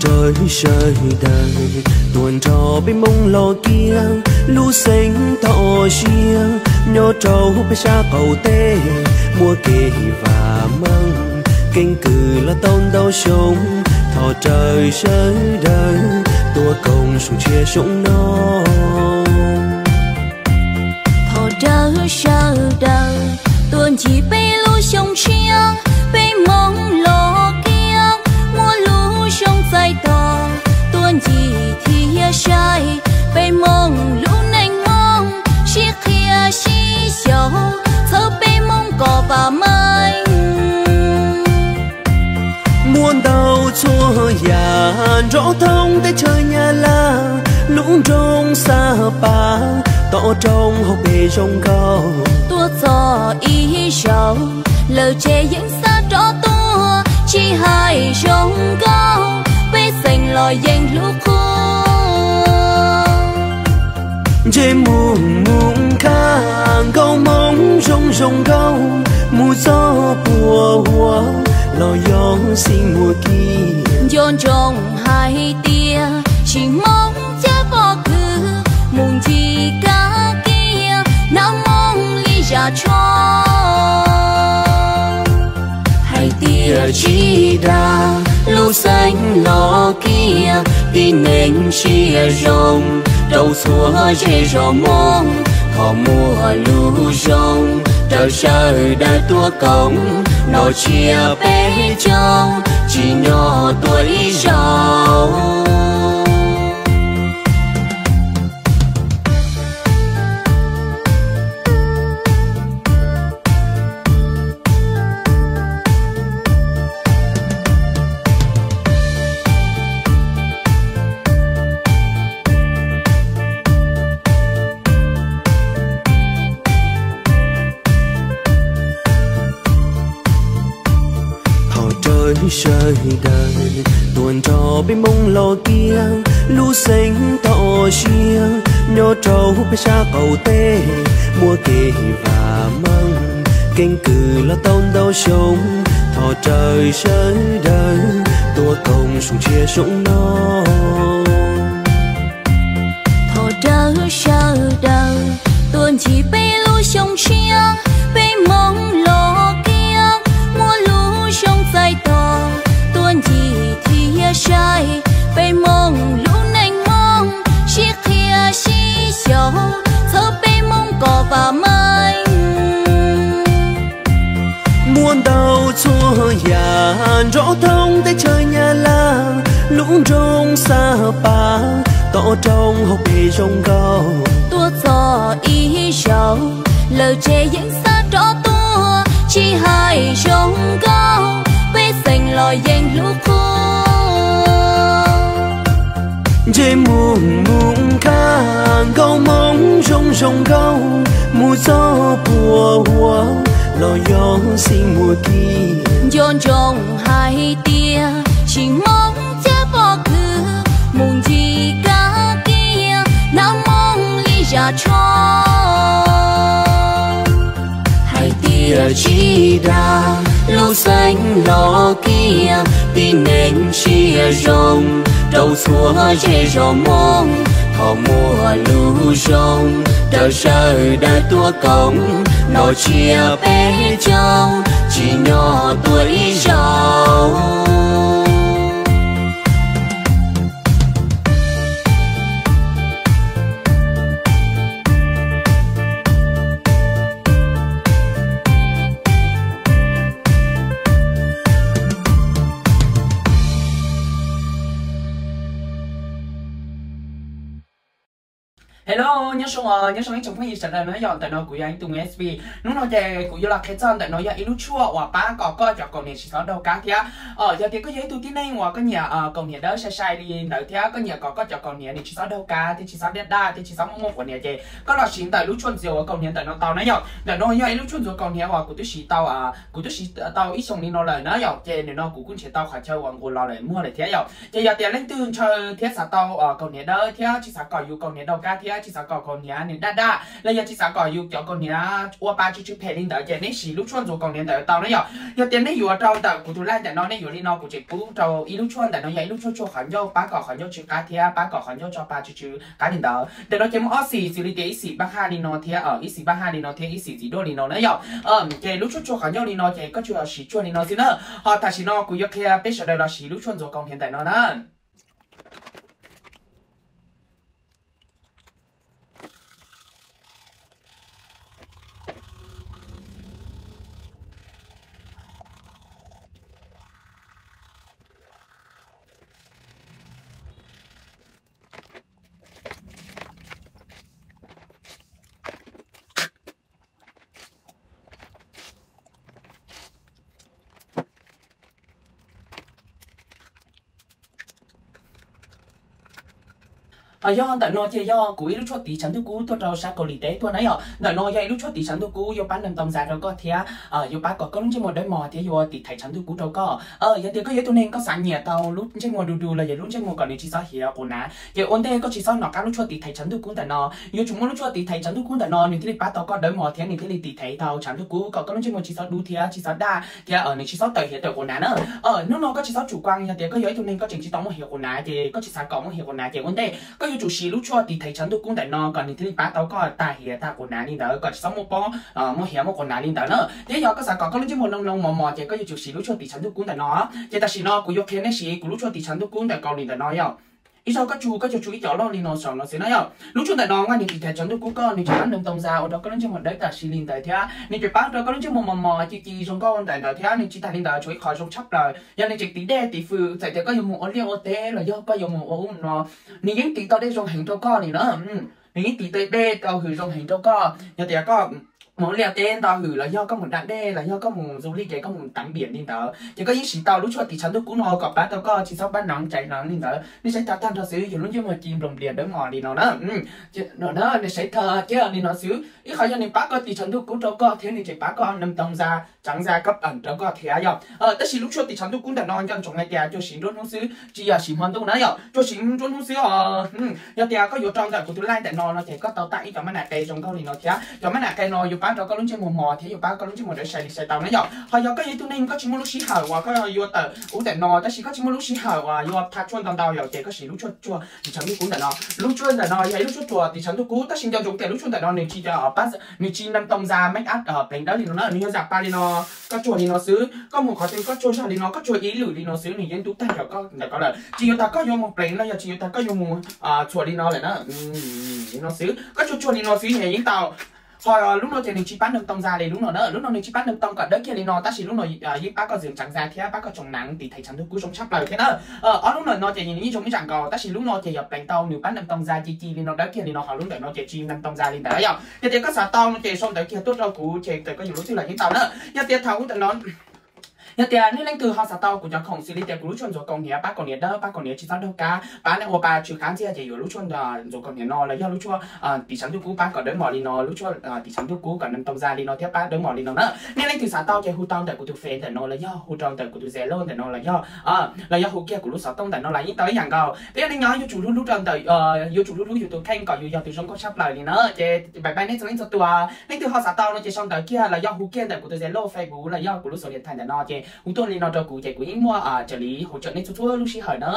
Rawg sawv daws tuaj nrog peb Hmoob los kiag, lub xeev toj siab nyob rau peb sab qaum teb, muaj kev vam meej, keeb kwm los tau ntau xyoo, thov rawg sawv daws tuaj koom zoo tshiab zoo no. Thov rawg sawv daws tuaj ncig peb lub xyoo tshiab, peb Hmoob los kiag, muaj lub xyoo txais tos, tuaj ncig thiab saib peb Hmoob lub neej Hmoob, sib qhia sib xyaum txhawb peb Hmoob kom vam meej. Muaj ntau txhua yam nrov thoob teb chaws Nyab Laj, lub nroog Xab Pas tom roob hauv pes zoo nkauj. Tuaj txog ib zaug lawm ces yeej xav rov tuaj, tsis hais zoo nkauj pej xeem los yeej hlub qhuab. Ntsej muag mus khaj nkauj Hmoob zoo zoo nkauj, mus txog puag huab los yog xij muag kiag. Nco ntsoov hais tias tsis Hmoob cab pob kws, mus ncig kab kiag hnab Hmoob li zaj tsho. Hais tias tsis dag lub xeev los kiag, tib neeg sia zoo rau txhua zej zos Hmoob, thov muaj lub zoo raws sawv daws tuaj koom, nrog tshiab peb caug tsim nyog tuaj ib zaug. Thov rawg sawv daws tuaj nrog peb Hmoob los kiag, lub xeev toj siab nyob rau peb sab qaum teb, muaj kev vam meej, keeb kwm los tau ntau xyoo, thov rawg sawv daws tuaj koom zoo tshiab zoo no. Thov rawg sawv daws tuaj ncig peb lub xyoo tshiab, peb Hmoob los kiag, muaj lub xyoo txais tos, tuaj ncig thiab saib peb Hmoob lub neej Hmoob, sib qhia sib xyaum txhawb peb Hmoob kom vam meej. Muaj ntau txhua yam nrov thoob teb chaws Nyab Laj, lub nroog Xab Pas tom roob hauv pes zoo nkauj. Tuaj txog ib zaug lawm ces yeej xav rov tuaj, tsis hais zoo nkauj pej xeem los yeej hlub qhuab. Ntsej muag mus khaj nkauj Hmoob zoo zoo nkauj, mus txog puag huab los yog xij muag kiag. Nco ntsoov hais tias tsis Hmoob cab pob kws, mus ncig kab kiag hnab Hmoob li zaj tsho. Hais tias tsis dag lub xeev los kiag, tib neeg sia zoo rau txhua zej zos Hmoob, thov muaj lub zoo raws sawv daws tuaj koom, nrog tshiab peb caug tsim nyog tuaj ib zaug. Hello, nyob zoo, nyob zoo ib tsoom phooj ywg sawv daws na yom. Ntawm no kuv yog ib tug S B. Hnub no ces kuv yuav los qhia txog ntawm no yog ib lub tshuaj uas pab kom koj cov kaus hniav tsis txhob daug kab thiab. Yog tias koj yog ib tug tib neeg uas koj nyiam kaus hniav dawb sai sai li ntawd thiab koj nyiam kom koj cov kaus hniav nws tsis txhob daug kab thiab tsis txhob daj daj thiab tsis txhob muaj muaj quav hniav ces koj los siv ntawm lub tshuaj ntxuav kaus hniav ntawm no tau na yom. Ntawm no yog ib lub tshuaj ntxuav kaus hniav uas kuv twb siv tau, kuv twb siv tau ib xyoos li no lawm na yom. Ces nim no kuv kuj nrhiav tau qhov chaw uas nqus los lawm muag lawm thiab yom. Ces yog tias leej twg ntshaw thiab xav tau kaus hniav dawb thiab tsis xav kom yus kaus hniav daug kab thiab thiab tsis xav kom kaus hniav nws daj daj los yog tsis xav kom yus cov kaus hniav ua pa tsw tsw phem li ntawd ces nej siv lub tshuaj ntxuav kaus hniav ntawd tau na yom. Yog tias nej yuav rau ntawm kuv tus laj ntawm no nej yuav li no, kuv tseem pub rau ib lub tshuaj ntawm no yog ib lub tshuaj tshuaj qhov ncauj pab kom qhov ncauj tsw qab thiab pab kom qhov ncauj tso pa tsw tsw qab li ntawd. Ntawm no ces muaj ob xim xws li tias ib xim paj haj li no thiab ib xim paj haj li no thiab ib xim txiv duaj li no na yom. Ces lub tshuaj tshuaj qhov ncauj li no ces koj tsuas siv tshuaj li no xwb na. Ho tam sim no kuv yuav qhia peb sawv daws los siv lub tshuaj ntxuav kaus hniav ntawm no na. Yog ntawm no ces yog kuv ib lub tshuaj tiv tshav ntuj kub tuaj rau sab Kaus Lim teb tuaj na yom. Ntawm no yog ib lub tshuaj tiv tshav ntuj kub yuav pab nws tau ntxa rau koj thiab yuav pab kom koj lub ntsej muag dawb mos thiab yuav tiv thaiv tshav ntuj kub rau koj. Yog tias koj yog ib tug neeg koj xav nyiam tau lub ntsej muag du du los yog lub ntsej muag kom nws tsis txhob hiav quas nav ces ua ntej koj tsis txhob nov qab lub tshuaj tiv thaiv tshav ntuj kub ntawm no. Yuav tsum muaj lub tshuaj tiv thaiv tshav ntuj kub ntawm no nws thiaj li pab tau koj dawb mos thiab nws thiaj li tiv thaiv tau tshav ntuj kub kom koj lub ntsej muag tsis txhob dub thiab tsis txhob daj thiab nws tsis txhob tawm hiav tawm quas nav na. Hnub no koj tsis txhob tsum kuaj, yog tias koj yog ib tug neeg koj tseem tsis tau muaj hiav quas nav ces koj tsis xav kom muaj hiav quas nav ces ua ntej koj yuav tsum siv lub tshuaj tiv thaiv tshav ntuj kub ntawm no kom nws thiaj li pab tau koj tag hiav tag quas nav li ntawd kom tsis txhob muaj pob muaj hiav muaj quas nav li ntawd na. Thiab yog koj xav kom koj lub ntsej muag noo noo mos mos ces koj yuav tsum siv lub tshuaj tiv tshav ntuj kub ntawm no. Ces tam sim no kuv yuav qhia nej siv kuv lub tshuaj tiv tshav ntuj kub ntawm Kaus Lim ntawm no yom. Ib zaug koj tsuag koj tsuag tsuag ib co loj li no saum no xwb na yom. Lub tshuaj ntawm no nqa nws tiv thaiv tshav ntuj kub koj nws tsis pab nws tau ntxa ua rau koj lub ntsej muag dawb tam sim li ntawd thiab nws tsis pab rau koj lub ntsej muag mos mos ci ci zoo nkauj ntawm ntawd thiab nws tsis tas li ntawd tshuav ib qho zoo tshaj plaws yog nws tseem tiv dej tiv fws txawm tias koj yuav mus ua liaj ua teb los yog koj yuav mus ua ub no nws yeej tiv tau dej zoo heev rau koj li na. Nws yeej tiv tau dej tau hws zoo heev rau koj yog tias koj mus ua liaj teb ntau hwm los yog koj mus da dej los yog koj mus zoo li ces koj mus tav npias li ntawd ces koj yeej siv tau lub tshuaj tiv tshav ntuj kub no kom pab tau koj tsis txhob pab nov cai no li ntawd. Nej saib tag tag nrho xwb yog lub ntsej muag ci nploos nplias dawb mos li no na. Nej saib tag kiag li no xwb ib qhov yog nws pab koj tiv tshav ntuj kub rau koj thiab nws tseem pab koj nws tau ntxa tsav ntxa kab am rau koj thiab yom. Tab sis lub tshuaj tiv tshav ntuj kub ntawm no nco ntsoov hais tias tsuas siv nruab hnub xwb tsis yog siv hmo ntuj na yom, tsuas siv nruab hnub xwb os. Yog tias koj yuav rau ntawm kuv tus laj ntawm no no ces koj tau tag ib cov mab nam qe zoo nkauj li no thiab cov mab nam qe no yuav pab rau koj lub ntsej muag mos thiab yuav pab koj lub ntsej muag dawb sai li sai tau na yom. Ho yog koj yog ib tug neeg koj tsis muaj lub sij hawm uas koj yuav tawm ub ntawm no tab sis koj tsis muaj lub sij hawm uas yuav tha tshuaj ntau ntau yom ces koj siv lub tshuaj tshuaj tiv tshav ntuj kub ntawm no. Lub tshuaj ntawm no yog ib lub tshuaj tsuas tiv tshav ntuj kub tab sis nco ntsoov tias lub tshuaj ntawm no nws tsis nws tsis nta tau ntxa make up pleev dawb li no na, nws yog zam pa li no. Koj tsuag li no xwb, koj mus qhov twg koj tsuag zog li no, koj tsuag ib lwm li no xwb nws yeej ntub tag nrho koj ntawm ko lawm. Tsis yuav tas koj yuav mus pleev los yog tsis yuav tas koj yuav mus txhuam li no lawm na. Li no xwb, koj tsuag tsuag li no xwb nws yeej tau. Ho lub no ces nws tsis pab nws tau ntxa li lub no na, lub no nws tsis pab nws tau kom dawb kiag li no tab sis lub no yeej pab koj zwm tsav ntxa thiab pab koj tsoom nav tiv thaiv tshav ntuj kub zoo tshaj plaws thiab na. Ob lub ntawm no ces nws yeej zoo ib zam nkaus tab sis lub no ces yog pleev tau nws pab nws tau ntxa ci ci li no dawb kiag li no, ho lub ntawm no ces tsis nws tau ntxa li ntawd yom. Yog tias koj xav tau no ces sau ntawv kiag tuaj rau kuv ces koj yuav lub twg los yeej tau na. Yog tias thaum ub ntawm no yog tias nej leej twg ho xav tau kuv cov khoom xws li tias kuv lub tshuaj ntxuav kaus hniav pab kaus hniav dawb, pab kaus hniav tsis txhob daug kab, pab nej ua pa tsw qab ntxiag ces yuav lub tshuaj ntxuav kaus hniav no los yog lub tshuaj tiv tshav ntuj kub pab kom dawb mos li no, lub tshuaj tiv tshav ntuj kub kom nws tau ntxa li no thiab pab dawb mos li no na. Nej leej twg xav tau ces hu tau ntawm kuv tus Face ntawm no los yog hu rau ntawm kuv tus Zalo ntawm no los yog los yog hu kiag kuv lub xov tooj ntawm no los yeej tau ib yam nkaus. Peb ua neej nyob yuav tsum hlub hlub rau ntawm yuav tsum hlub hlub yus tus kheej kom yus yog tus zoo nkauj tshaj plaws li na. Ces bye bye nej txhua leej txhua tus, leej twg ho xav tau no ces sau ntawv kiag los yog hu kiag ntawm kuv tus Zalo, Facebook los yog kuv lub xuv liam thais ntawm no ces hu tuaj li no rau kuv ces kuv yeej muaj raws li hỗ trợ nej txhua txhua lub sij hawm na.